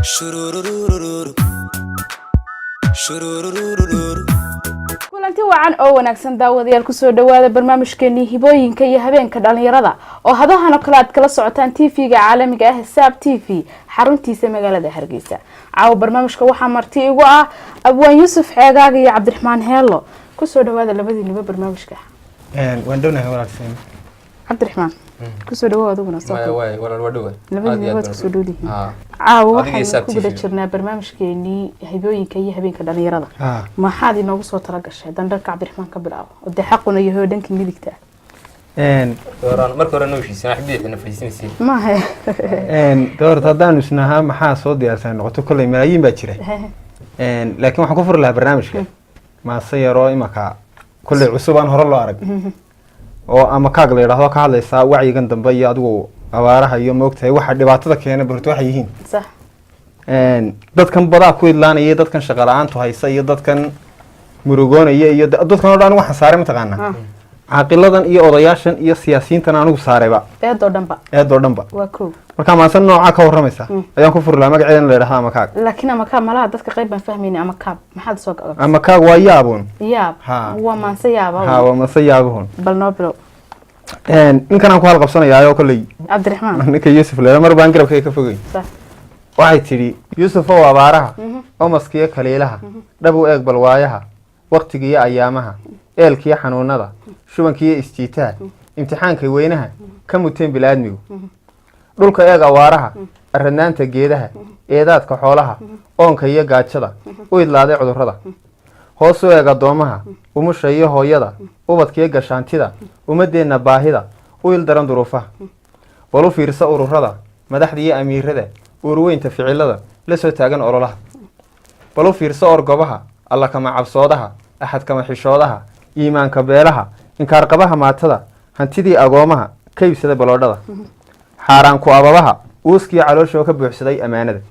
Shurururururu. Shurururururu. Kulanti wacan oo wanaagsan, daawadayaal. Kusoo dhawaada barnaamijkeenii Hibooyinka iyo Habeenka Dhalinyarada, oo hadahan oo kale aad kala socotaan TV-ga caalamiga ah Saab TV, xaruntiisa magaalada Hargeysa. Caawa barnaamijka waxaa marti igu ah Abwaan Yuusuf Ceegaag iyo Cabdiraxmaan Heelo. Kusoo dhawaada labadiinaba barnaamijka. Waan dhownahay, walaalseen. Cabdiraxmaan, kusoo dhawow adiguna soo Maya, koob. Waay walaal, waa dhowa. Labadiina waad kusoo dhowdihiin. Caawa Adiga waxaynu iyo ku guda Saab TV. jirnaa barnaamijkeenii Hibooyinka iyo Habeenka Dhalinyarada. Maxaad inoogu soo talagashay? Dandharka Cabdiraxmaan ka bilaabo, oo dee xaquna yahay oo dhanka midigta ah. Dooraan marka hore noo heshiisana xabdiixina fadhiisanaysiin. Maaha. Doorta haddaanu isnahaa maxaa soo diyaarsan noqoto, kolley malaayiin baa jira, laakiin waxaan ku furi lahaa barnaamijka maase yaroo imaka kolley cusub aan hore loo arag, oo ama kaag la yidhaahdo, ka hadlaysaa wacyigan dambe iyo adigu abaaraha iyo maogtahay waxa dhibaatada keena barto waxay yihiin. Dadkan badaa ku idlaanaya, dadkan shaqa la-aantu haysa iyo dadkan murugoonaya iyo dadkan oo dhan waxaan saaray, mataqaanaa, caaqiladan iyo odayaashan iyo siyaasiyiintan anigu saarayba. Eedoo dhanba. Eedoo dhanba. Waa kow. Marka maase noocaa ka warramaysa ayaan ku furi lahaa, magaceedana la yidhahda Ama Kaag. Laakiin ama kaab malaha dadka qayb baan fahmayna. Ama kaab maxaad soo gaba? Ama Kaag waa yaabuun. Yaab. Ha. Waa maanse yaaba. Ha, waa maase yaabuhun. Bal noo bilow. Ninkan aan ku halqabsanayaayo kolley Cabdiraxmaan. Ninka Yuusuf leela mar baan garabkayga ka fogey. Waxay tidhi: Yuusuf ow, abaaraha, omaskiyo kaliilaha, dhab u eeg balwaayaha, waktigiiyo ayaamaha, eelkiyo xanuunada, shubankiiyo isjiitaha, imtixaanka weynaha ka muteen bil'aadmigu. Dhulka eeg, awaaraha, aradnaanta geedaha, eedaadka xoolaha, oonka iyo gaajada u idlaaday cudurrada. Hoos u eeg addoomaha, umusha iyo hooyada, ubadkiyo gashaantida, ummadeenna baahida u ildaran duruufaha. Bal u fiirsa ururada, madaxda iyo amiirada, uurweynta ficilada la soo taagan ololaha. Bal u fiirso orgobaha, Alla kama cabsoodaha, axad kama xishoodaha, iimaanka beelaha, inkaarqabaha maatada, hantidii agoomaha ka iibsada baloodhada, xaaraanku ababaha, uuskiyo calooshoo ka buuxsaday ammaanada.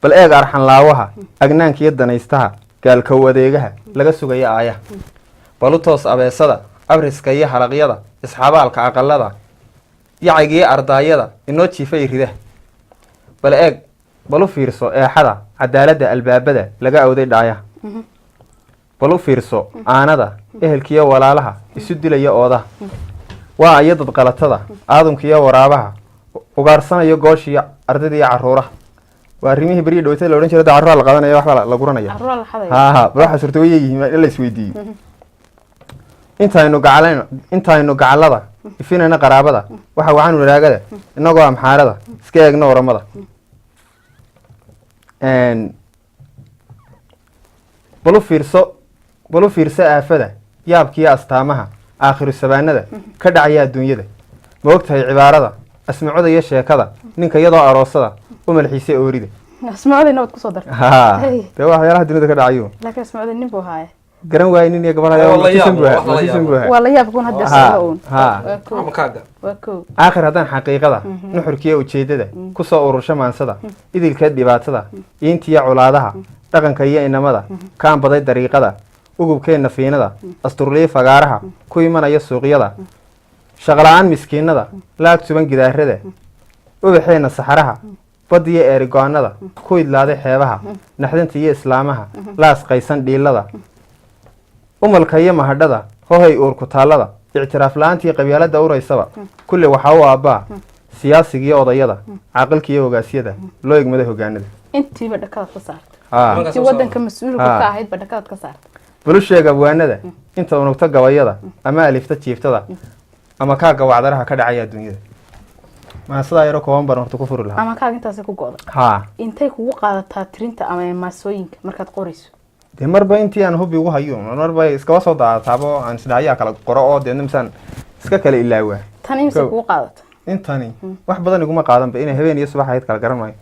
Bal eeg arxanlaawaha, agnaanka iyo danaystaha, gaalkow adeegaha laga sugaya aayaha. Bal u toos abeesada, abriska iyo halaqyada, isxabaalka aqalada, yacayga iyo ardaayada inoo jiifay ridaha. Bal eeg, bal u fiirso eexada, cadaaladda, albaabada laga awday dhaayaha. Bal u fiirso aanada, ehelkiiyo walaalaha isu dilaya oodaha. Waa ayadad qalatada, aadunkiiyo waraabaha ugaarsanaya gooshiyo ardayda iyo caruuraha. Waa arrimihii beryii dhawatay la odhan jiray da carruura la qadanaya, waxbaa la guranaya. Caruura la xadaya. Ha, bal waxaa suurta way yihiin in la isweydiiyo. Intaynu gacalayno, intaynu gacalada ifinayna qaraabada, waxa wacan wanaagada, inagoo amxaarada iska eegno oramada. Bal u fiirso, bal u fiirso aafada, yaabkiiyo astaamaha aakhiru sabaanada ka dhacaya adduunyada. Ma ogtahay cibaarada asmacoda iyo sheekada ninka iyadoo aroosada u malxiisay oorida? Asmacodii nabad kusoo dartay. Ha, dee waa waxyaalaha dunida ka dhacayo. Laakiin asmacodii nin buu haaya. Garan waaye, nin iyo gabar Waa la matiisan yaab, buu ahaa, wax la matiisan yaab. buu ahaa. Waa la yaab kun hadda socda uun. Waa kow. Ama kaaga. Waa kow. Aakhir haddaan xaqiiqada, nuxurkiiyo ujeeddada kusoo urursha maansada, idilkeed dhibaatada, iintiyo colaadaha, dhaqanka iyo inamada kaan baday dariiqada, ugubkeenna fiinada, asturliyo fagaaraha ku imanaya suuqyada, shaqla-aan miskiinada laag tuban gidaarada, ubaxeenna saxaraha, badiyo eerigo-aanada ku idlaaday xeebaha, naxdinta iyo islaamaha laas qaysan dhiilada, umalka iyo mahadhada, hohay uurku taallada, ictiraaf la-aantii qabyaalada uraysaba, kulli waxaa u aabbaa siyaasigiiyo odayada, caaqilka iyo hogaasyada loo egmada hogaanada. Intiiba dhakadaad ka saartay. Haa. Intii wadanka mas-uulka ka ahaydba dhakadaad ka saartay. Balusheega abwaanada inta unugta gabayada ama alifta jiiftada ama kaagga wacdaraha ka dhacaya adduunyada, maasadaa yaro kooban baan horta ku furi lahaa. Ama kaaga intaasay ku go'day. Haa. Intay kugu qaadataa tirinta ama maasooyinka markaad qorayso? Dee marba intii aan hubi ugu hayo, marba iskaba soo daadataabo, aan isdhacyaa kala qoro oo deedna misaan iska kala ilaawaa. Tan imise Kow. kugu qaadata? Intani wax badan iguma qaadanba, inay habeen iyo subax ahayd kala garan maayo.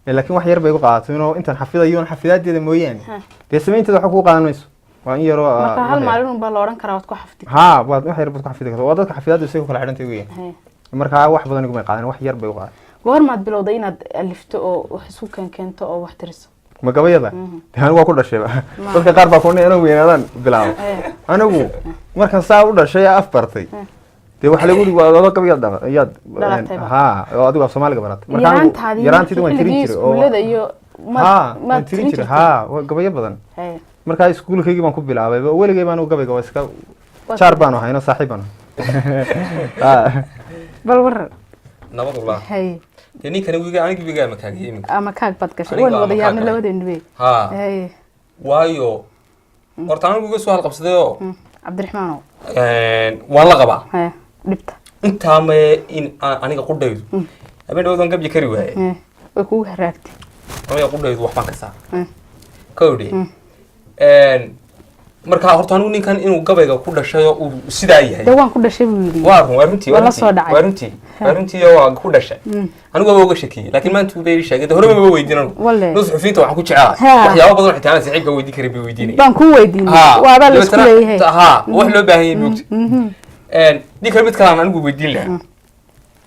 Laakiin wax yar bay igu qaadatay inuu intaan xafidayo xafidaadeeda mooyaane. Dee samaynteeda waxba kugu qaadan mayso, waa in yaroo Marka hal wax yar. maalin unbaa la odhan karaa waad ku xafdi. Haa, waad wax yar baad ku xafidi kartaa, waa dadka xafidaadu isaga kala xidhantay weeyaan. Marka wax badan iguma qaadan, wax yar bay u qaadan. Goormaad bilowday inaad alifto oo wax isku keenkeento oo wax tiriso? Ma gabayada? Dee anigu waa ku dhashayba. Dadka qaar baa kuna inuu weynaadaan bilaabo. Anigu markaan saa u dhashay af bartay. Dee waxaa lagu yidhi waa adoo gabayaad yaad Dhalatayba. Ha, oo adigu af Soomaaliga baratay. Marka anigu Yaraantaadii yaraanteedii waan tirin xilligii jiray oo iskuullada iyo ha, maad waan tirin jiray, ha, waa gabayo badan. Haye. Markaa iskuulkaygii baan ku bilaabay, weligay baan gabayga waa iska jaar baanu hayno, saaxiib baanu. Ha. Bal waran. Nabad wallah. Haye. Dee ninkani wiiga anigi wiigaa makaagay iminka. Ama kaag baad gashay. Aniga Waan ama wada kaag yaabnay galay. labadeennu. Ha. Haye. Waayo horta anigu iga soo halqabsadayoo Cabdiraxmaanow. Waan la qabaa. Haye, dhibta. Intaa maye in aan aniga qudhaydu habeen dhawood waan gabyi kari waaye. Haye. Way kugu haraagtay. Aniga qudhaydu waxbaan ka saa kowdhe. Marka horta anigu ninkan inuu gabayga ku dhashayo uu sidaa yahay. Dee waan ku dhashay buu yidhi. Waa run, waa runtii. Waa la soo dhacay. Waa runtii, waa runtii oo waa ku dhashay. Anigu waa uga shakiyey, laakiin maanta bay ii sheegay, dee horeba ma weydiin anigu. Walle. Nus xufiinta waxaan ku jecelahay Ha. waxyaabo badan oo xitaa aan saaxiibka weydiin karin bay weydiinaya. Baan kuu weydiinay. Waabaa la isku leeyahay. Ha, wax loo baahan yahay moogta. Ninkan mid kale aan anigu weydiin lahaa,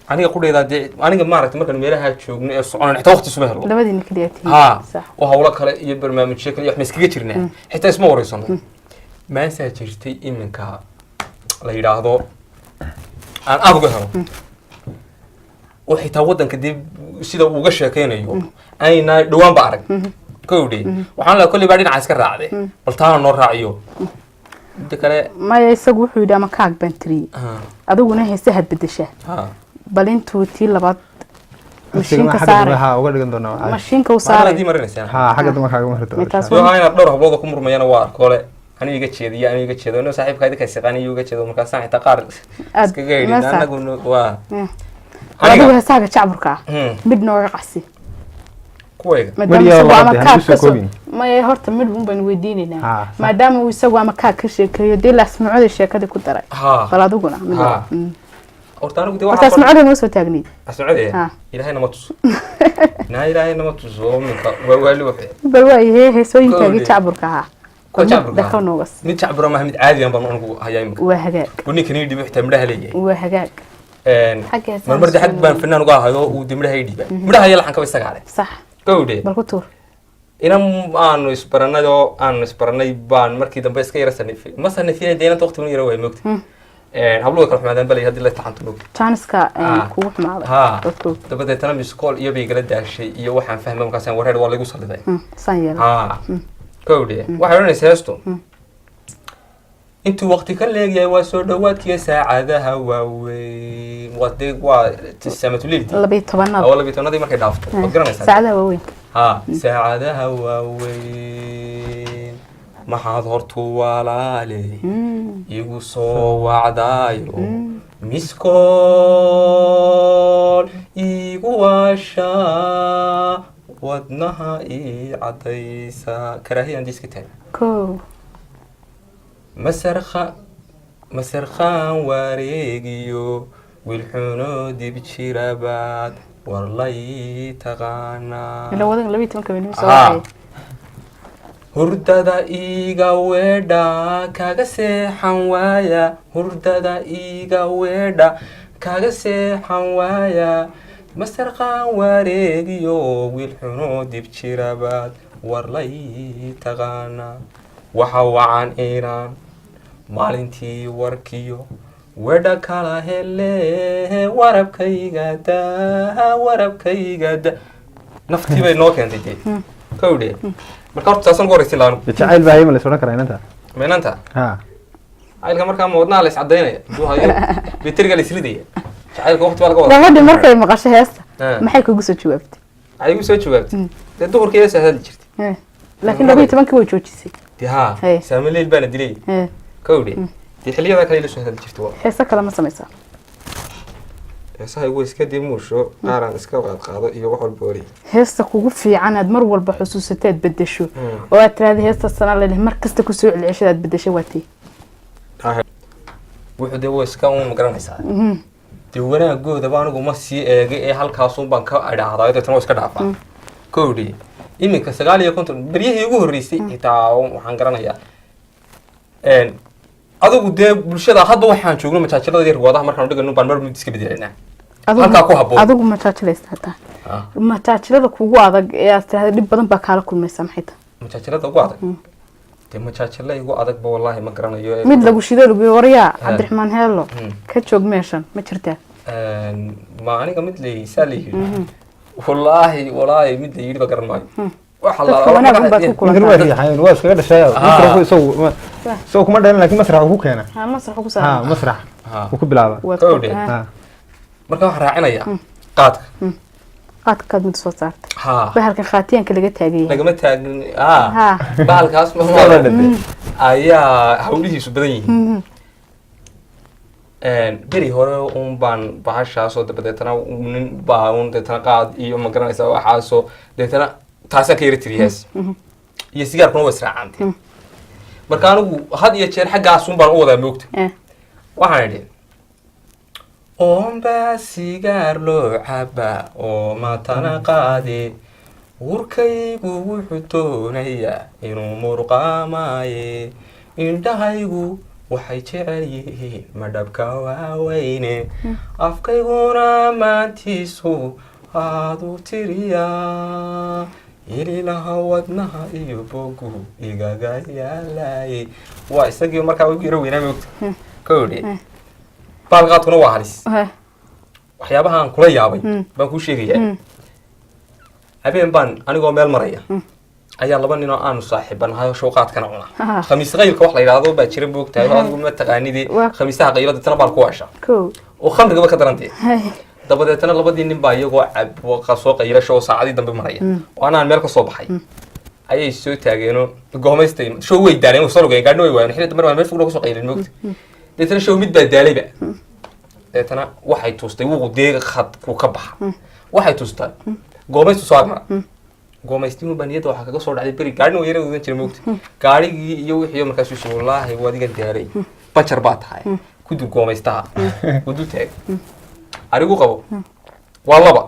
aniga qudhaydaa dee aniga maaragtay markaan meelaha joogno ee soconan xitaa waqti isuma helo. Labadiina keliya tihiin. Ha. Sax. Oo hawlo kale iyo barnaamijyo kale iyo wax ma iskaga jirnaa, xitaa isma wareysano. Maasaa jirtay iminka la yidhaahdo aan aada uga helo oo xitaa waddanka dee sida uu uga sheekaynayo ayna dhawaan ba arag kowdhe. Waxaan lahaa kolley baa dhinaca iska raacde, bal taana noo raaciyo midda kale. Maya, isagu wuxuu yidhi ama kaag baan tiriyey. Adiguna heesahaad bedeshaa. Ha. Bal intuu tii labaad mashiinka xagga dambe saaray. Ha, uga dhigan doonaa. Mashiinka u Maalin saaray. haddii marinaysaa. Ha, xagga dambe kaaga mari doonaa. Intaas Soo haa inaad dhowr hablood oo ku murmayana waa arkoole aniga iga jeediya, aniga iga jeedo inuu saaxiibka idinka siqaan iyo iga jeedo, markaasaan xitaa qaar Aad iskaga yidhi meesa. anaguna waa Adigu aniga heesaaga jacburka ah mid nooga qacsi. Kuwayga. Maadaama Midh yaa isagu laba ama dee, kaag hanagu soo ka soo koobin. Maya, horta midh un baynu weydiinaynaa. Ha, sax. Maadaama uu isagu ama kaag ka sheekeeyo, dee laasmacoda sheekadii ku daray. Ha. Bal adiguna mid Ha. laba. Horta anigu dee Horta waxaa asmacada noo soo taagnayd. Asmacade. Ha. Ilaahay nama tuso naa, ilaahay nama tuso minka waa waali waxe. Bal waayahe heesooyinkaagii Kowdii. jacburka ahaa. Kuwa jacburka Dhaka ah. noogas. Mid jacbura maaha, mid caadi ah baan anigu hayaa iminka. Waa hagaag. Oo ninkan ii dhibo xitaa midhaha leeyahay. Waa hagaag. Xagga heesaha Marmar dee xag baan soo fanaan uga ahayo uu dee midhaha ii dhiiba, midhaha iyo laxankaba isagaa leh. Sax. Gowdhe. Bal ku tuur. Inan aanu isbaranay oo aanu isbaranay baan markii dambe iska yara sanifay, ma sanifin dee inanta waqti baan yara waay moogta. Habluhu kala xumaadaan balay haddii la taxanto moogta. Jaaniska Ah. kugu xumaaday. Ha. Dadku. Dabadeetana miskool iyo bay igala daashay iyo waxaan fahmay markaasaan wareer waa laygu saliday. Saan yeelay. Ha, kowdhe, waxay odhanaysaa heestu intuu waqti ka leegyahay waa soo dhawaadkiya saacadaha waaweyn, waa dee waa saamatuleyldi. 12-aad. Oo 12-aadii markay dhaafto waad garanaysaa. Saacadaha waaweynka. Ha, saacadaha waaweyn maxaad hortu walaale igu soo wacdaayo miskool igu waashaa wadnaha ii cadaysa karaahiyaan diiska taag. Kow. Masarkha masarkhaan wareegiyo wilxuno dib jirabaad war lay taqaanaa. Ila wadan 12-ka baynu soo Ah. wacay. Hurdada iiga weedha kaga seexan waaya, hurdada iiga weedha kaga seexan waaya, masarqaan wareegiyo wiil xuno dib jirabaad war lay taqaanaa, waxa wacan inaan maalintii warkiyo wedha kala hele, warabkayga daa, warabkayga da naftii bay noo keentay dee kowdhe. Marka horta taasaan ku horeysin laanu. Jacayl baa hayma la is odhan karaa inanta. Meenanta. Ha. Jacaylka markaa ma wadnaha la iscadaynaya duu hayo beteriga la isridaya, jacaylka waqti baa laga wada. Gabadhi markay maqasho heesta Ah. maxay kugu soo jawaabtay? Waxay igu soo jawaabtay dee duhurkii heesa hadli jirtay. Laakiin 12-kii way joojisay. Dee haa. Hey. Saamileyl baana dilay. Kowdhe, dee xilliyada kale ila soo hadli jirtay waa. Heese kale ma samaysaa? Heesaha igu iska dib muusho qaaraan iska qaadqaado iyo wax walba wariy. Heesta kugu fiican aad mar walba xusuusateed bedesho oo aad tiraahda heesta sana leh mar kasta kusoo celceshada aad bedesho waa tii? Wuxuu dee waa iska uun ma garanaysaa dee wanaagoodaba anigu ma sii eegay ee halkaasun baan ka idhaahdaa, deetana waa iska dhaafaa. Kowdhi, iminka 59 beryihii ugu horreysay xitaa waxaan garanayaa adigu dee bulshada hadba waxaan joogno majaajilada iyo riwaadaha markaan dhigano baan mar mid iska bedelanaa halkaa ku habboon. Adigu majaajilaysta hataa? Majaajilada kugu adag ee aad tiraahda dhib badan baa kaala kulmaysaa maxay tahay? Majaajilada ugu adag. Dee majaajila igu adagba, wallaahi ma garanayo. Mid lagu shido, lagu waryaa Cabdiraxmaan Heello, ka joog meeshan, ma jirtaa? Ma aniga mid la saa la yidhi? Wallaahi, wallaahi, mid la yidhi ba garan maayo. Waxa Dadka wanaag unbaad ku Ninkan kulantaa. Waa riixayn, waa iskaga dhashay. Masraxu isagu isagu kuma dhalin, laakiin masrax uu ku keena. Ha, masrax ku Ha. saaran. Masrax Ha. uu ku bilaaba. Waad Kowdhe. ha. Ha. Marka waxaan raacinayaa qaadka. Qaadkaad mid soo saartay? Ha. Bahalkan khaatiyanka laga taagan yahay. Lagama taagin. Ha. Ha, bahalkaas ma Wada dhadhe. ayaa hawlihiisu badan yihiin. Beri hore un baan bahashaasoo, dabadeetana nin baa un deetana qaad iyo, ma garanaysaa, waxaasoo deetana taasaan ka yara tiriyaas iyo sigaarkuna waa israacante. Marka anigu had iyo jeer xaggaasun baan u wadaa, moogta. Waxaan idhi: oonbaa sigaar loo cabaa oo matana qaade, warkaygu wuxuu doonayaa inuu murqaamaaye, indhahaygu waxay jecel yihiin madhabka waaweyne, afkayguna maantiisu aadu tiriyaa, ililaha wadnaha iyo bogu igaga yaalaye. Waa isagii markaa ugu yaro weynaa, moogta ka odhe. Baalqaadkuna waa halis. Waxyaabaha aan kula yaabay baan kuu sheegayaa. Habeen baan anigoo meel maraya ayaa laba nin oo aanu saaxiibanahay oo showqaadkana cuna. Khamiis qaylka wax la yidhaahdo baa jira, moogtahay, oo adigu ma taqaanidi. Khamiisaha qaylo, deetana baal ku waasha oo khamrigaba ka darantee. Dabadeetana labadii nin baa iyagoo cab soo qaylasho oo saacadii dambe maraya oo anaan meel ka soo baxay ayay soo taageenoo goomaystay. Show way daaleen, way soo lugeen, gaadhna way waayeen, xilli dambe waa meel fog looga soo qaylin, moogta. Deetana show mid baa daalayba, deetana waxay tuustay wuqu dee khadku ka baxa, waxay tustaa goomaystu soo agmara. Goomaystiinu baa niyadda waxaa kaga soo dhacday beri gaadhina waa yara wadan jira, moogta, gaadhigii iyo wixii. Markaasuu yidhi: "Wallaahi waa adigan daalay, bajar baa tahay, ku dul goomaystaha ku dul taag, arigu qabo." Waa laba,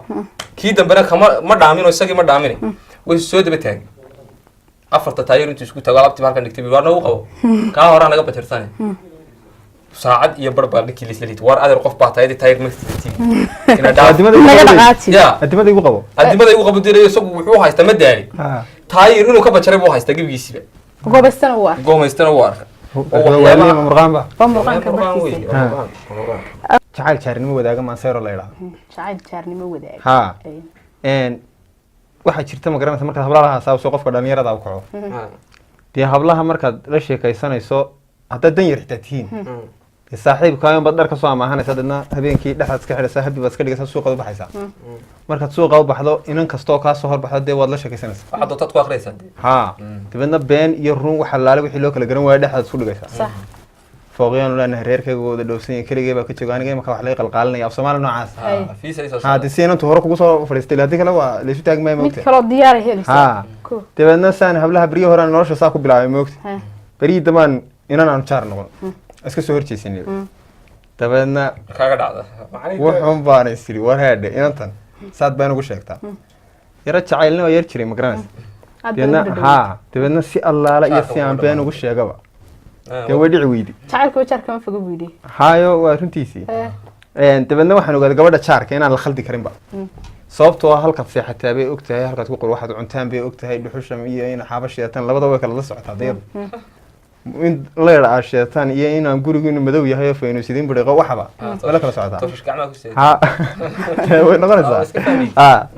kii dambena kama ma dhaamin oo isagii ma dhaamin, way soo daba taagay. Afarta taayir intuu isku tago alaabtii halkan dhigtay, waa noogu qabo, kaa horaa naga bajarsane. Saacad iyo bar baa ninkii laisla liitay. Waar adeer, qof baa taayadii taayir ma ina dhaaf. Adimada igu Naga qabo. dhaqaaji. Ya. Adimada igu qabo. Adimada igu qabo diray. Isagu wuxuu haystaa ma daali. Taayir inuu ka bajaray buu haystaa gebigiisiba. Goobaystana wuu arkay. Goomaystana wuu arka. Waalima murqaan ba. Waa murqaanka barkiisa. Jacayl jaarnimo wadaaga maanseero la idhaahdo. Jacayl jaarnimo wadaaga. Ha. Waxaa jirta, ma garanaysa, markaad hablaha hasaabso, qofka dhalinyarada u kaco, dee hablaha markaad la sheekaysanayso, haddaad dan yar xitaa tihiin, dee saaxiibkaayon baad dhar kasoo amaahanaysa, dadna habeenkii dhexdaad iska xidhaysaa, habi baad iska dhigaysaa, suuqaad u baxaysaa. Markaad suuqa u baxdo, inan kastoo kaa soo horbaxdo, dee waad la sheekaysanaysaa. Waxaad doontaad ku akhriyaysaa dee. Ha, dabeedna been iyo run waxa laale wixii loo kala garan waayo dhexdaad isku dhigaysaa. Fooqyaanu leenahay, reerkayga wada dhowsan yahay, keligay baa ka jooga aniga imaka wax laga qalqaalinaya, af Soomaali noocaas. Fiisa ay soo Ha, dee si inantu hore kugu soo fadhiistay, haddii kale waa laysu taagi maayo, Mid moogta. kaloo diyaara helaysaa. Ha. Dabeedna saan hablaha beryo hore nolosha saa ku bilaabay, moogta. Beryihii dambaan inan aanu jaar noqon iska soo horjeesanay, dabeedna kaaga dhacda. Wuxuun baana isiri: war heedhe, inantan saad baan ugu sheegtaa, yaro jacaylna waa yar jiray, ma garanaysa. Aad Dabeedna baa ugu dhadhow. Ha, dabeedna si allaala iyo si Jaarka aan ugu been dhawaan. ugu sheegaba, dee way dhici weydi. Jacaylka wajaarka ma foga buu yidhi. Hayo, waa runtiisii. Dabeedna waxaan ogaaday gabadha jaarka inaan la khaldi karinba, sababtoo ah halkaad seexataa bay og tahay, halkaad ku qor, waxaad cuntaan bay og tahay, dhuxusha iyo in xaaba shidataan labadaba way kala la socotaa. Dayadu in leer aad shidataan iyo inaan gurigiinu madow yahay oo faynuusidiin biriqo, waxaba way la kala socotaa. Toshash gacmaha ku seeday. Ha, way Waa noqonaysaa. iska fahmi. Ha,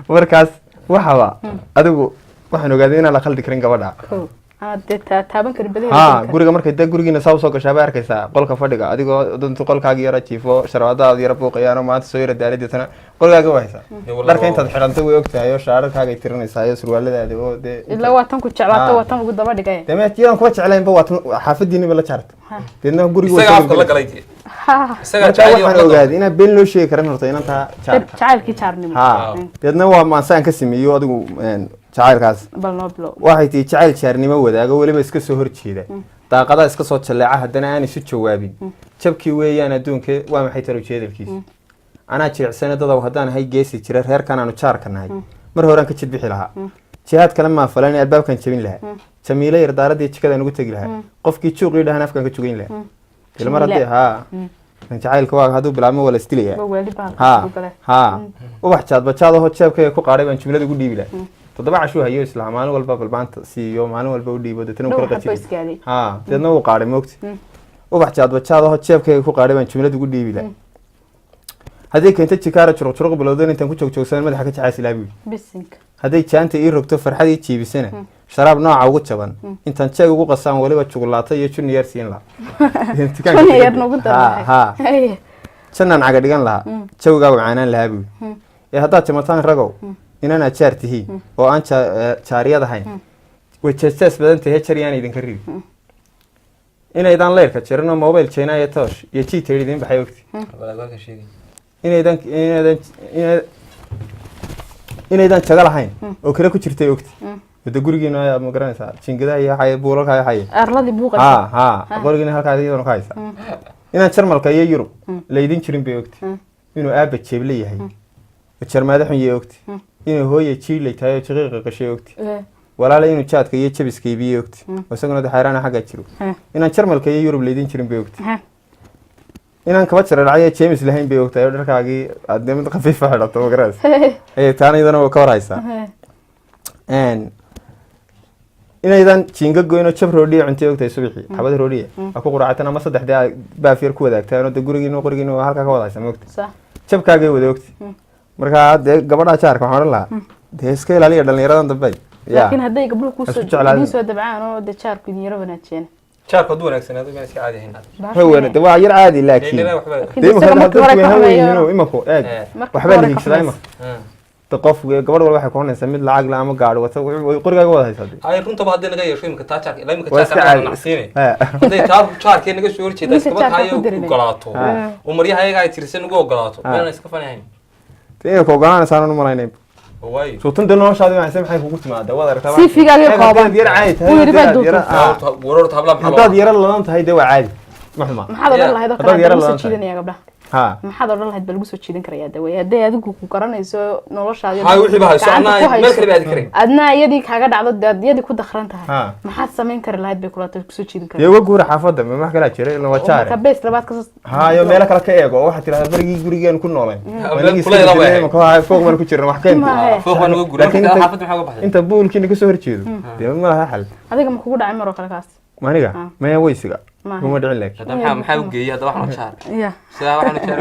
markaas waxaba adigu waxaan ogaaday inaan la khaldi karin gabadha. Kow aad dee taaban karin badaheeda. Ha. Geli karin. Guriga markay dee gurigiina saa usoo gashaa bay arkaysaa qolka fadhiga adigoo dantu qolkaaga yara jiifo, sharwadaada yara buuqayaan oo maanta soo yara daalay, deetana qolkaaga waa haysaa. Dharka intaad xidhantay way og tahay oo shaararkaaga ay tirinaysaa iyo surwaaladaada oo dee Ilaa waa tan ku jeclaato. Ha. Waa tan ugu daba dhigay. Dee ma iyadaan kuwa jeclaynba, waa tan xaafadiina ba la jaarta, deedna guriga way Isaga soo afka la gelgelaysaa. galay dee. Ha. Isagaa Marka jacayl waxaan wax la ogaaday inaan been loo sheegi karin horta inantaa jaarka. Jacaylkii jaarnimo. Ha, deedna waa maansaan ka sameeyo adigu jacaylkaas. Bal noo bilow. Waxay tihi: jacayl jaarnimo wadaago, weliba iska soo horjeeda, daaqadaha iska soo jalleeca, haddana aan isu jawaabin, jabkii weeyaan adduunka, waa maxay talo jeedalkiisa? Anaa jilicsane dadow, haddaan ahay geesi jira, reerkan aanu jaarka nahay mar horaan ka jidbixi lahaa, jihaad kale maa falan, albaabkan jabin lahaa, Jamiilo yar daaradii jikadaan ugu tegi lahaa, qofkii juuqii dhahan afkaan ka jugayn lahaa. Ilmar haddii haa jacaylka waa hadduu bilaabmo waa la isdilayaa. Waa waali baa Ha. ugu gale. Ha, ubax jaadbajaad ahoo jeebkayga ku qaadhay baan jumlada ugu dhiibi lahaa. 7 cashuu hayo isla maalin walba balbaanta siiyo, maalin walba u dhiibo, deetna uu Dhowr kala xabo qajilay. isgaadhay. Ha, deedna wuu qaadhay, moogti ubax jaadbajaad aho jeebkayga ku qaadhay baan jumlad ugu dhiibi lahaa. Hadday keento jikaara juruq juruq bilowdan, intaan ku joogjoogsan madaxa ka jacays ilaa buu yidhi. Bisinka. Hadday jaanta ii rogto, farxad ii jiibisana, sharaab nooca ugu jaban intaan jeeg ugu qasaan, waliba juglaato iyo junior siin lahaa. Dukaanka Junior tegay. nagu Ha, darnahay. ha. Haye. Jannaan caga dhigan lahaa, jawigaagu caanaan lahaa buu yidhi. Ee haddaad jamataan ragow, inaan jaar tihiin oo aan jaariyad ahayn, way jees-jees badan tahay, jar yaan idinka ridi. Inaydaan leyrka jarin oo mobile China iyo toosh iyo G idin baxay ogti. Balaalka sheegay. Inaydaan jago lahayn oo kale ku jirtay ogti. Wada gurigiina ayaa ma garanaysaa, jiingadaha iyo waxay buulalka iyo waxay Arladii buuqaysa. Ha ha, qorigiina halkaa iyaduna ka haysa. Inaan Jarmalka iyo Yurub laydin jirin bay ogti. Inuu aabba jeeble yahay oo jarmaado xun yahay ogti. Inuu hooye jiilay tahay oo jiqiiqa qashay ogti. Walaala inuu jaadka iyo jabiska iibiyey ogti, oo isaguna de xayraan xaggaa jiro. Inaan Jarmalka iyo Yurub laydin jirin bay ogti. Inaan kaba jira dhacay James lahayn bay ogtahay, oo dharkaagii aad dee mid khafiifa xidhato, ma garanaysa. Ee taana iyadana waa ka war haysaa. Inaydan jiinga goyn oo jab roodhiya cuntay ogtahay, subaxii xabad roodhiya aa ku quraacatan ama saddexdee aad baaf yar ku wadaagtaan, oo dee gurigiin qorigiin waa halkaa ka wada haysa, ma ogtay? Sax. Jabkaagay wada ogtay. Marka dee gabadha jaarka waxaan odhan lahaa, dee iska ilaaliya dhalinyaradan dambe ya. Laakiin hadday gabdhuhu kusoo Isku jeclaadeen. idiin soo dabcaan oo dee jaarku idin yaro wanaajiyeen. Jaarku hadduu wanaagsanaado maan iska caadi ahayn. Hawen de waa yar caadi, laakiin Dheedheeraa waxba. Laakiin dee isaga imika markii hore dadku ka way xumeeyo. hawen iminku eeg. Markii Waxbaa la hore ka hiigsadaa xumaysa. imika. De qof gabadh walba waxay ku xunaysaa mid lacag la ama gaadhi wata, way qorigaaga wada haysaa dee. Hay, runtaba haddii naga yeesho imika taa jaarka ilaa imika Waa iska jaarka caadi. nacsiine. Ha. Hadday taa jaarkee naga soo horjeeda Ninka iskaba jaarka tahay ku dirinay. ogolaato oo maryaha ayaga ay tirsan ugu ogolaato, meelan iska fanahayn. Dee inay ku ogolaanaysaan u malaynay. Waayo. Suutan dee noloshaadi maxay maxay kugu timaadaa, waad aragtaa. CV-gaaga Eeg, kooban. haddaad yar caadi tahay, Uu yidhi baa haddaad yara- duubtay. ah, Warorta hablaha maxaa loo haddaad yara ladan tahay dee waa caadi, ma xuma. Maxaad odhan lahayd oo kale Haddaad yara hadda lagu soo ladan tahay. jiidanaya gabdhaha? Ha. Maxaad odhan lahayd baa lagu soo jiidan karayaa dawey hadday adigu ku garanayso noloshaadi Hay, wixii ba hayso, gacanta anaa ku meel hayso. kale ba aadi karayn. Adna iyadii kaaga dhacdo dee aad iyadii ku dakran tahay. Ha. Maxaad samayn kari lahayd bay kula tahay kusoo jiidan Dee kara? uga guura xaafadda, ma wax kalaa jira ila waa jaare. Marka bees labaad kasoo Hayo, meelo kale ka eego oo waxaad tirahdaa barigii gurigeen ku noolayn. Ha, Waa meel inagii iska kuleyl ah bedelnay, way. imika waa fooq baan ku jirna wax keenta. Maahe. Fooq baan uga guuray. Laakiin Marka xaafadda maxaa uga baxday? Inta buulkiina kasoo horjeedo dee ma laha xal. Adiga ma kugu dhacay maroo kale kaas? Maniga Ah. maya, weysiga Maahe. kuma dhicin laakiin. Hadda maxaa u geeyay hadda waxaan jaar ya sidaa waxaan jaar.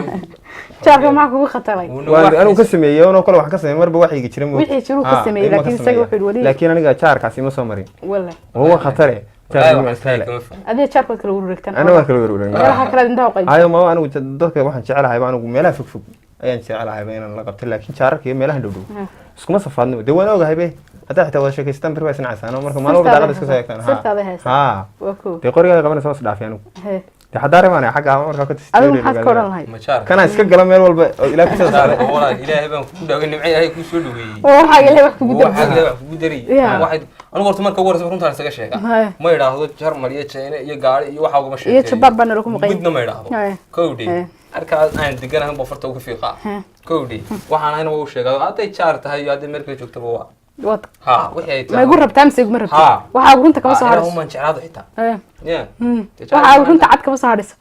Jaarka maxaa kugu khatalay? Waan anigu ka sameeyey oo kale waxaan ka sameeyey marba waxyiga jira moogta. Wixii jiruu ka Ah, sameeyey, ima ka laakiin isaga sameeya. wuxuu yidhi weli- Laakiin aniga jaarkaasi ma soo marin. Wale. Waa khatare. Jaarka ma istaale. Adiga jaarkood kala wareegtaan. Aniga waan kala wareegay. Meelaha kale indhaha u qayb. Hayo, ma anigu dadka waxaan jecelahay ba, anigu meelaha fog fog ayaan jecelahay ba inaan la qabto, laakiin jaararka iyo meelaha dhow dhow iskuma safaadno. Dee waan ogahay be, haddaa xitaa wada sheekaystaan beri waa isnacaysaan oo marka maalin walba daaqada iska soo eegtaan. Ha. Sirtaaday haysaa. Ha. Waa koo. Dee qorigaaga qabanaysa waa isdhaafay anigu. He. Dee xadaare baan ahay xagga markaa ka Adigu maxaad ka odhan lahayd? Ma jaar Kanaa iska gala meel walba oo ilaa ku soo saaray. Walaal, ilaahay baan kugu dhaaway, nimco ilaahay kuu soo dhaweeyey. Oo waxaa ilaahay wax kugu Waxaa darbi. ilaahay wax kugu daray. Yeah. Waxay anigu horta marka ugu horreysa runtaan isaga sheega. Haye. Ma idhaahdo Jarmal iyo China iyo gaari iyo waxa ugama Iyo sheekeeyo. jabaab baa nala ku maqan. Midna ma idhaahdo. Haye. Kowdhi. Haye. Arkaas aan deganahay baa farta ugu fiiqaa. Haye. Kowdhi. Waxaan ahayna waa u sheegaa hadday jaar tahay iyo hadday meel kale joogtaba waa. Waad Ha, wixii ay tahay. ma igu rabtaa mise iguma rabtid? Ha. Waxaa runta kama soo Ilaahu hadhayso. maan jeclaado xitaa. Haye. Yeah. Dee jaar Waxaa baan runta cad kama soo hadhayso.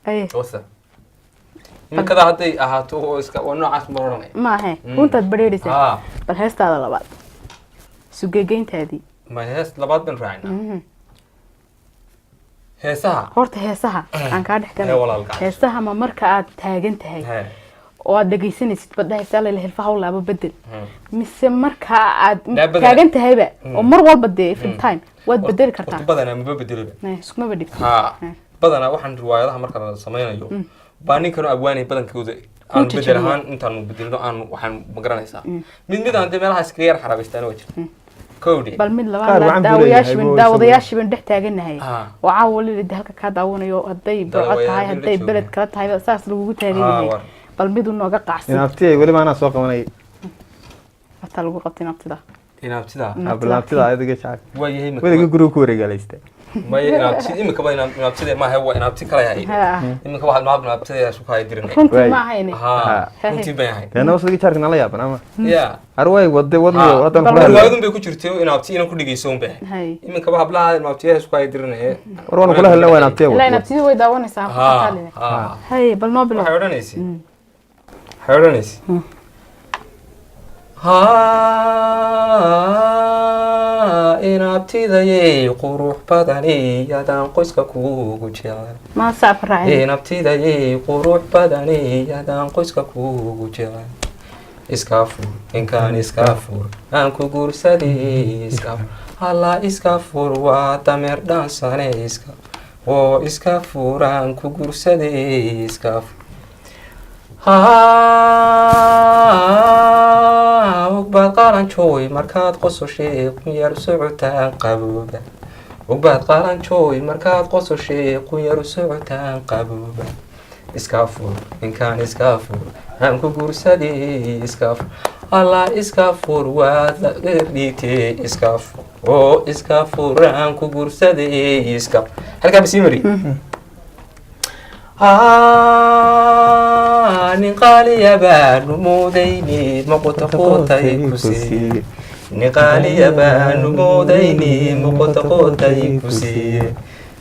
Haye. Wasa. Ninkada hadday ahaato oo iska waa noocaas ma odhanaya. Maahe, runtaad badheedhaysaa. Ha. Bal heestaada labaad, sugeegeyntaadii. Ma hees labaad baan raacinaa. Heesaha. Horta heesaha aan kaa dhex Hee, galay. walaal gacan. Heesaha ma marka aad taagan tahay Hee. oo aad dhegaysanaysid badda heesaa layla hilfaha u laabo bedel, mise marka aad Laa, badanaa. taagan tahayba oo mar walba dee every time waad bedeli kartaa? Horta badanaa maba bedelaba. Iskumaba dhigto. Ha, badanaa waxaan riwaayadaha marka la samaynayo baa ninkan abwaanay badankooda aan bedel jajabiyo. ahaan intaanu bedelno aan waxaan ma garanaysaa mid mid aan dee meelaha iskaga yar xarabaystaana waa jirta kowdhi. Bal mid Qaar labaad wacan buu leeyahay, daawayaashii buu daawadayaashii baan dhex taagannahay Ah. oo caawa wali de halka kaa daawanayo, hadday burco tahay, Daawayaal hadday la beled jooga. kala tahay, saas lagugu taagan Ah, yahay. war. Bal mid u nooga qaacsan. Inaabtiyay weliba anaa soo qabanay. Hataa lagu qabtay naftida. Inaabtida. Ablaabtida adiga jecel. Waa yahay imika. Weliga guriga ku wareegaalaysta. Maya, inaabti imika ba inaabtida maaha, waa inaabti kala yahay. Ha. Imika waxaad maab inaabtida isu kaya dirinay. Runtii Waay. ma ahayne. Ha, Ha. runtii bay ahayd. Dee nabas adiga jaarka nala yaaban ama ya arway wade wadniyo haddaan Bal kula hadlay. Riwaayadun bay ku jirtay oo inaabti inan ku dhigayso un bay ahayd. Hay. Iminkaba hablaha inaabtiyaha isku kaya dirinay. War waan kula hadlay, waa inaabtiya Ilaa wad inaabtidii way daawanaysaa. Ha. Khataaline. Ha. Hay, bal noo bilow. Waxay odhanaysay, Haa, inabtidayay qurux badani, yadaan qoyska kuugu jecel. Ma sacab raacin. Inabtidayay qurux badani, yadaan qoyska kuugu jecel. Iska fur ninkaan, iska fur, aan ku guursaday. Iska fur, halla iska fur, waa dameer dhaansane. Iska oo iska fur, aan ku guursaday. Iska fur. Haa, ogbaad qalanjooy markaad qososhay, qunyar socotaan qabooba. Ogbaad qalanjooy markaad qososhay, qunyar socotaan qabooba. Iska fur ninkaan, iska fur, aan ku guursaday. Iska fur, allah iska fur, waad dhiigtay. Iska fur oo iska fur, aan ku guursaday. Iska halkaa basii mari. Haa, nin qaaliya baanu moodayni, maqoto qootay ku siiye. Nin qaaliya baanu moodayni, maqoto qootay ku siiye.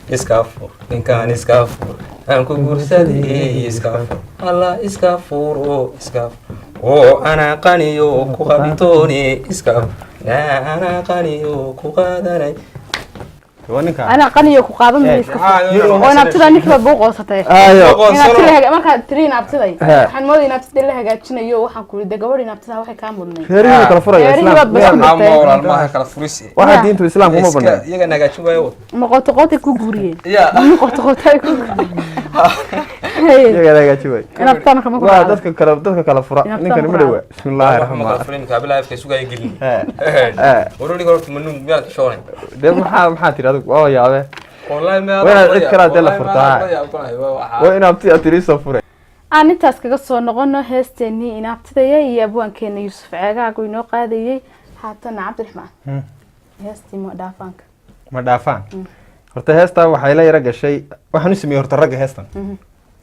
Iska fur ninkaan, iska fur, aan ku guursaday. Iska fur, allah iska fur, oo iska fur, oo anaa qaniyo ku qabitooni. Iska fur, anaa qaniyo ku qaadanay. Waa ninka. Anaa qaniyo ku qaadan maayo, iska fur. Oo inaabtida ninkiiba buu qoosatay. Ayo. Inaabti la markaad tiri inaabtiday, He. waxaan moodaya inaabtida la hagaajinayo. Waxaan ku de gabadh inaabtida waxay kaa mudnay. Reerihii kala furaya. Reerihii baad islaam bas- Ama walaalmaha kala furisi. Waxa Ya. diintu islaamku uma Iska banaan. iyaga nagaajin waayo. Ma qoto qootay ku guuriyeen? Ya. Ma qoto qootay ku guuriyeen? Iyaga hagaaji waay. Inaabtana kama ku waa dhacdo. Dadka kala fura. Inaabtaan ninkani ma ku dhawa. Bismillaahi Wax ma kala raxmaan. furin imika afka sugaya gelin. He. He. Warori horta manuun miyaad xishoonay? Dee maxaa tiri adigu? Waa yaabe. Wallahi ma Waa inaad cid kale hadee la furtaa. Waa inaabti aad tiri soo furay. Aan intaas kaga soo noqono heesteenii inaabtidaya iyo abwaankeena Yuusuf Ceegaagu inoo qaadayay. Haatana Cabdiraxmaan, heestii ma dhaafaanka. Ma dhaafaan. Horta heestaa waxay la yara gashay, waxaan u sameeyey horta ragga heestan.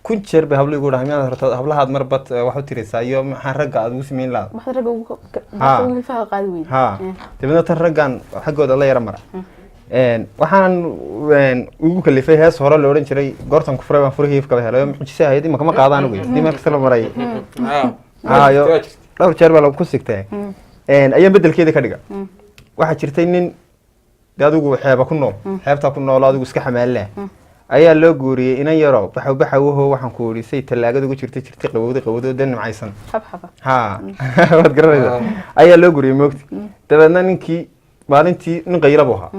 1000 jeer bay hablo igu dhahay, miyaad horta hablahaad mar bad wax u tiraysaa iyo maxaa ragga aad ugu sameyn lahaad? Waxaad ragga ugu Ha. ugu hilfaha qaadi weyday. Ha, dabeedna tan raggan xaggooda la yara mara. Waxaan ugu kalifay hees hore la odhan jiray "Goortan ku furay baan furihii ifkaba helay", oo mucjise ahayd. Imaka ma qaadaan ugu dii mar kasta la maray. Hayo, dhowr jeer baa lagu ku sigtee. Ayaan bedelkeeda ka dhiga. Waxaa jirtay nin de adigu xeeba ku nool, xeebtaa ku nool, adigu iska xamaalileh, ayaa loo guuriyey inan yaro baxaw baxawaho. Waxaan ku idhi say tallaagada ugu jirtay, jirtay, qabowday qabowday, oo dee nimcaysan. Xabxaba. Ha, waad garanaysaa. Ayaa loo guriyey moogti. Dabeedna ninkii maalintii nin qayla buu ahaa,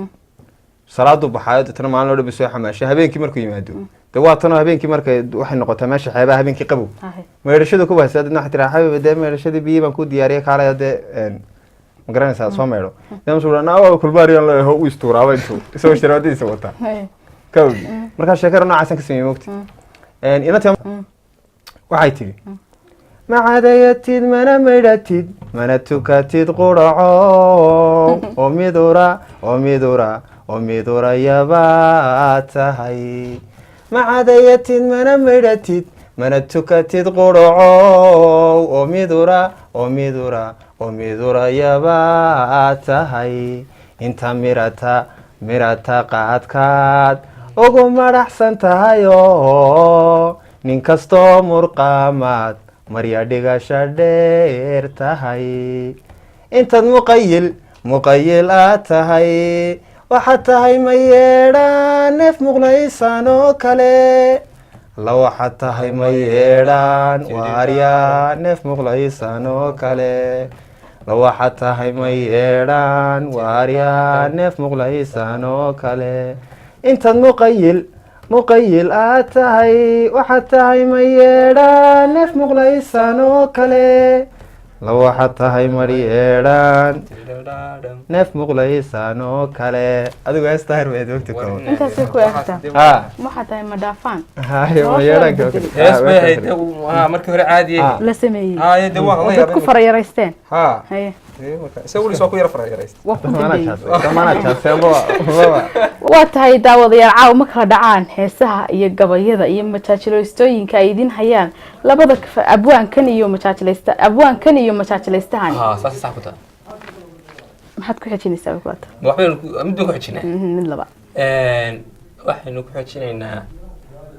salaadu baxaayo, deetana maalin oo dhan bay soo xamaashay. Habeenkii markuu yimaado, de waa tanoo habeenkii markay waxay noqotaa meesha xeebaha habeenkii qabow. Meedhashada ku haysaa. Dadna waxay tiraa, "Xabibi, dee meedhashadii biyii baan kuu diyaariyay, kaalaya dee." Ma garanaysaa, soo meedho. Dee masuu naa waa kulbaariyaan leeyaho, u istuuraaba intuu isagoo sharaabadiisa wataa kawgi. Markaa sheekada noocaasan ka sameeyey moogti. Inantii waxay tidhi, "Ma cadayatid, mana maydhatid, mana tukatid quraco, oo midura, oo midura, oo midura yabaa tahay. Ma cadayatid, mana maydhatid, mana tukatid quraco, oo midura, oo midura, oo midura yabaa tahay. Inta mirata mirata qaadkaad ugu madaxsan tahay, oo nin kastoo murqaamaad marya dhigasha dheer tahay. Intaad muqayil muqayil aad tahay, waxaad tahay ma yeedhaan neef muqlaysan oo kale. La waxaad tahay ma yeedhaan waaryaa neef muqlaysan oo kale. La waxaad tahay ma yeedhaan waaryaa neef muqlaysan oo kale. Intaad muqayil muqayil aad tahay, waxaad tahay ma yeedhaan neef muqlaysan oo kale. La waxaad tahay mar yeedhaan neef muqlaysan oo kale." Adigu heesta herbeed wagti kooban. Intaasay ku egtaa. Ha. Waxaa tahay ma dhaafaan. Haye, ma yeedhaanka oo kale. Hees bay ahayd dee, markii hore caadiye. La sameeyey. Haye, dee waan oo la dad ku yaabay. farayaraysteen. Ha. Haye. Dee marka isaga weliis waa ku yara farayaraysta. Waa ku dambeeyey. Damaana jaaseenba Waa tahay daawadayaal, caawa ma kala dhacaan heesaha iyo gabayada iyo majaajilaystooyinka ay idin hayaan labada abwaankan iyo majaajilaysta, abwaankan iyo majaajilaystahan. Ha, saas sax ku tahay. Maxaad ku xejinaysaa bay kulata? Ma waxbaynu mid baan ku xejinaa. Mid laba. Waxaynu ku xejinaynaa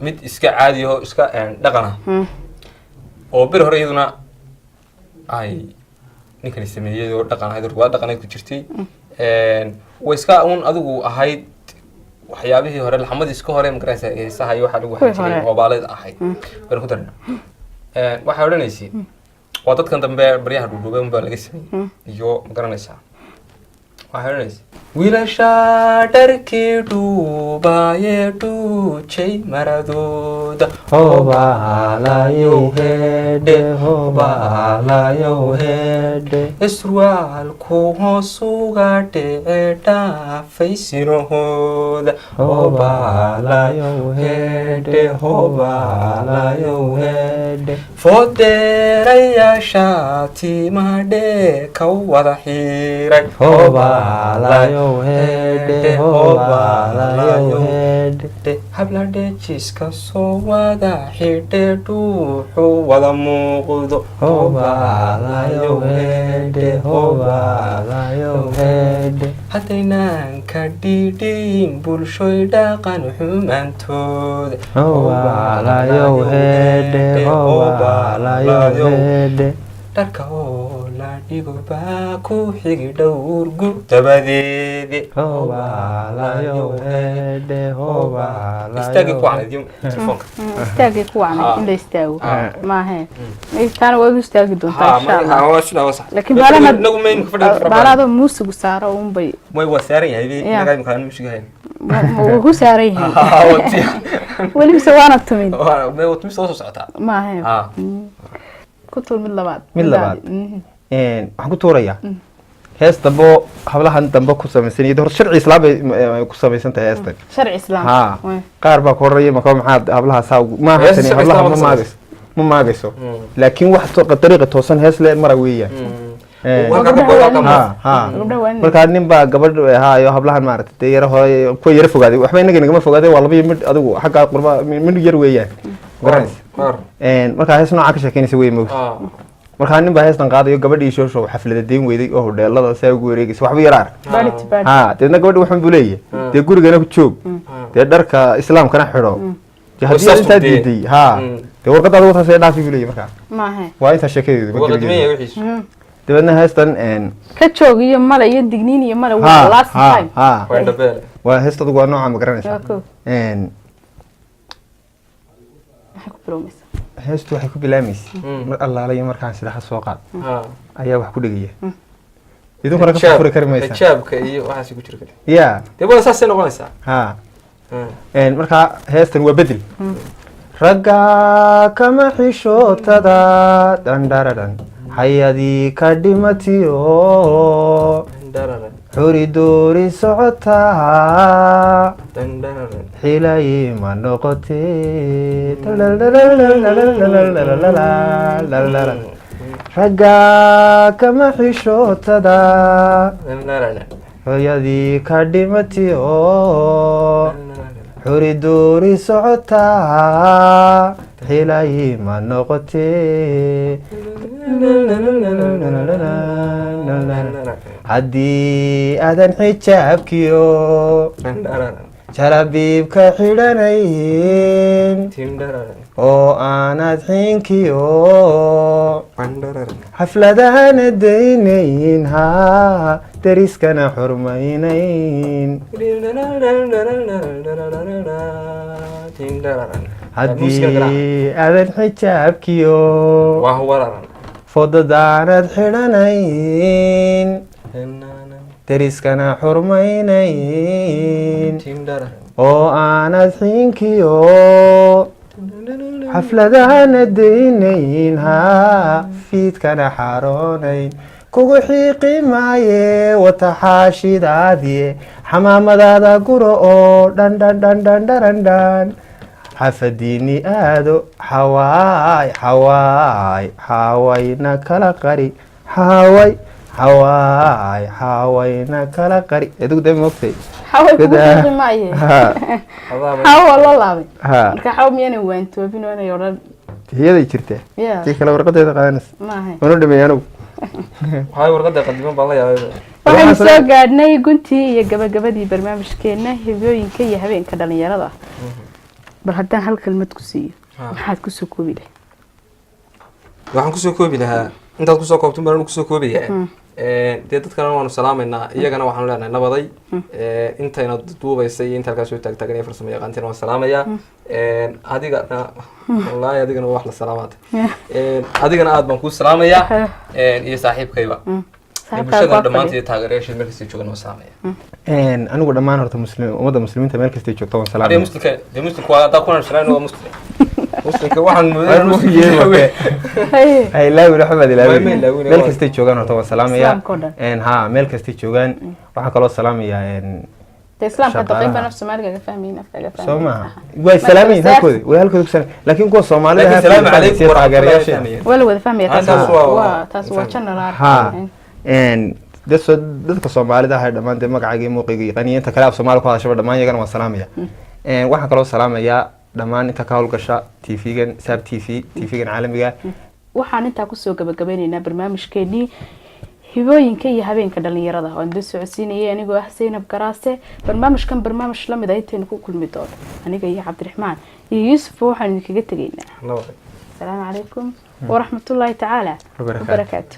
mid iska caadi oo iska dhaqan ah oo bir hore iyaduna ay Ninkani sameeyey oo dhaqan ahayd, waa dhaqaneed ku jirtay. Way iska uun adigu ahayd waxyaabihii hore, laxamadii iska hore, magaranaysa, heesaha iyo waxaa lagu Kuwii waxan jiray hore. Hoobaalada ahayd baynu ku darna. Waxay odhanaysay, waa dadkan dambe baryaha dhuudhuubay unbaa laga sameeyey iyo magaranaysaa. Waxay odhanaysa: wiilasha dharkii dhuubaye dhuujay maradooda, Hobaalayow heedhe, hobaalayow heedhe. Isrwaalku hoosuga dhece dhaafay sinahooda, Hobaalayow heedhe, hobaalayow heedhe. Foodeerayaasha timaha dhee ka wada xiiray, Hobaalayow heedhe, hobaalayow heedhe. Habla dhejiska soo wada xidhe dhuuxu wada muuqdo, Hobaalayow heedhe, hobaalayow heedhe. Haddaynaan ka dhidhiin bulshoy dhaqan xumaantooda, Hobaalayow heedhe, hobaalayow heedhe. Dharka oo la dhigo baa ku xigi dhowrgu dabadeede. Hobaalayow heedhe, Istaagii ku hobaalayow. wacnay telefoonka. Istaagay ku wacnay in la istaago Ah. maahe, taana waa igu istaagi doontaa insha Allah. Waa sidaa, waa sax. Laakiin Inagu mayn fadhiga fara badan. baalaadoo muusigu saaro unbay. Way, waa saaran yahay. Yeah. Inaga imika aan musiga hayn. Wuu ku saaran yahay weli mise waana tumin? Waa soo socotaa. Maahe. Ah. Ku tuur mid labaad. Mid labaad. Mhm. Waxaan ku tuurayaa hees dambo, hablahan dambe ku samaysan iyo horta sharci islaam bay ku samaysan tahay heestan. Sharci islaam. Ha. Way. Qaar baa ku horaya maka maxaad hablaha saa maaha Hees tani sharci hablaha islaam ma ma maagayso, ma maagayso, Mm. laakiin wax dariiqa toosan hees le mara weeyaan. Gabdhaha Ha ha. Gabdhaha waa in- Markaa nin baa gabadh haayo hablahan maaragtay dee yara hore kuwa yara fogaaday, waxba inaga nagama fogaaday, waa laba iyo mid adigu xagga qurba mid yar weeyaan, garanaysa. Markaa hees noocaa ka sheekeynaysa wey moogta. Markaa nin baa heestan qaadayo, gabadhii shooshow xaflada deyn weyday oo hodheelada saa ugu wareegaysa, waxba yara ark. Baadhi to baadhi. Ha, deedna gabadhi waxun buu leeyahay: dee gurigana ku joog, dee dharka islaamkana xidho, dee haddii saas aad intaa dee. diiday ha, dee warqadaada wataas ee dhaafi buu leeyahay. Markaa maahe. waa intaa sheekadeedu ma gebigeedu. Dabeedna heestan Ka joog iyo male iyo digniin iyo male ha waa last ha time. Ha, waa heesta adugu waa nooca, ma garanaysaa? Waa kow. Maxay ku bilowmaysaa? Heestu waxay ku bilaamaysa mar allaala iyo markaan sidaxa soo qaad ayaa wax ku dhegaya, idinkuna ka furi kari maysaa. Xijaabka iyo waxaas ku jira kale. Ya. Dee waa saasay noqonaysaa. Ha. Markaa heestan waa bedel. Ragga kama xishootada dhandharadhan xayadii ka dhimatiyo xuri duuri socotaa xilayi ma noqotee. Ragga kama xishootada hooyadii ka dhimatiyo xuri duuri socotaa xilayi ma noqotee. Haddii aadan xijaabkiyo jalabiibka xidhanayn oo aanad xiinkiyo xafladahana daynayn, haa, deriskana xurmaynayn. Haddii aadan xijaabkiyo fodadaanad xidhanayn, deriskana xurmaynayn oo aanad xiinkiyo xafladahana daynayn, haa, fiidkana xaaroonayn, kugu xiiqi maaye wataxaashidaadiye xamaamadaada guro oo dhan dhan dhan dhan dharan dhan xafadiini aado xawaay xawaay xaawayna kala qari xaaway xawaay xaawayna kala qari. Adigu dee moogtay. Xaway kugu xiiqi maaye. Ha. Xaw waa loo laabay. Ha. Marka xaw miyaanay waantoobin oo inay odhan? Hiyaday jirtaa. Ya. Tii kale warqadeeda qaadanaysa. Maahe. Waanu dhameeyay anigu. Waxay warqada qadiman baan la yaabay. Waxaynu soo gaadhnay guntii iyo gabagabadii barnaamijkeena hibooyinka iyo habeenka dhalinyarada. Bal haddaan hal kelmad ku siiyo, maxaad kusoo koobi lahayd? Waxaan kusoo koobi lahaa Intaad kusoo koobtun baan kusoo koobaya. Dee dadkana waanu salaamaynaa, iyagana waxaanu leenahay nabaday. Intayna duubaysa iyo inta halkaas soo taagtaagan iyo farsamo yaqaantina waan salaamayaa. Adigana wallaahi, adigana waa wax la salaamaata. Adigana aad baan kuu salaamayaa iyo saaxiibkayba. Saaxiibkaaga bulshadana waa dhammaantii fadhiya. iyo taageerayaasha meel kastay joogan waan salaamaya. Anigu dhammaan horta muslim, ummadda muslimiinta meel kastay joogto waan Adiga salaamaya. Muslimka, dee muslimka waa haddaa kuna salaam, waa muslim. Muslimka waxaan Waan moodaya. Haye. Ha ilaawin, waxba baad ilaawin. Ma ilaawin, Meel kastay joogaan horta waan salaamayaa. Islaamka oo dhan. Ha, meel kastay joogaan. Waxaan kaloo salaamayaa Dee islaamka shaqaalaha. daqiiq baan af Soomaaliga ka fahmayn, afkaaga fahmayn. Soo maaha, way salaamayin halkooda, way halkooda ku salaam, laakiin kuwa Soomaalida Laakiin halkooda salaamu ku calaykum salaamaya waraxmatullahi taageerayaasha. Waa la wada fahmaya taas. Taas waa taas waa fahmi. channel Ha, dadka Soomaalida ah ee dhammaan dee magacayga iyo muuqayga yaqaaniyo, inta kale af Soomaali ku hadashaba, dhammaan iyagana waan salaamaya. Waxaan kaloo salaamayaa dhammaan inta ka howlgasha TV-gan Saab TV, TV-gan caalamiga. Waxaan intaa kusoo gabagabeyneynaa barnaamijkeenii hibooyinka iyo habeenka dhalinyarada oo aan idin socodsiinayay anigoo ah Zaynab Garaase. Barnaamijkan barnaamij lamid ah intaynu ku kulmi doono, aniga iyo Cabdiraxmaan iyo Yuusuf waxaan idinkaga tegaynaa Nabaday. asalaamu calaykum waraxmatullaahi tacaala Wabarakaatu. wabarakaatu.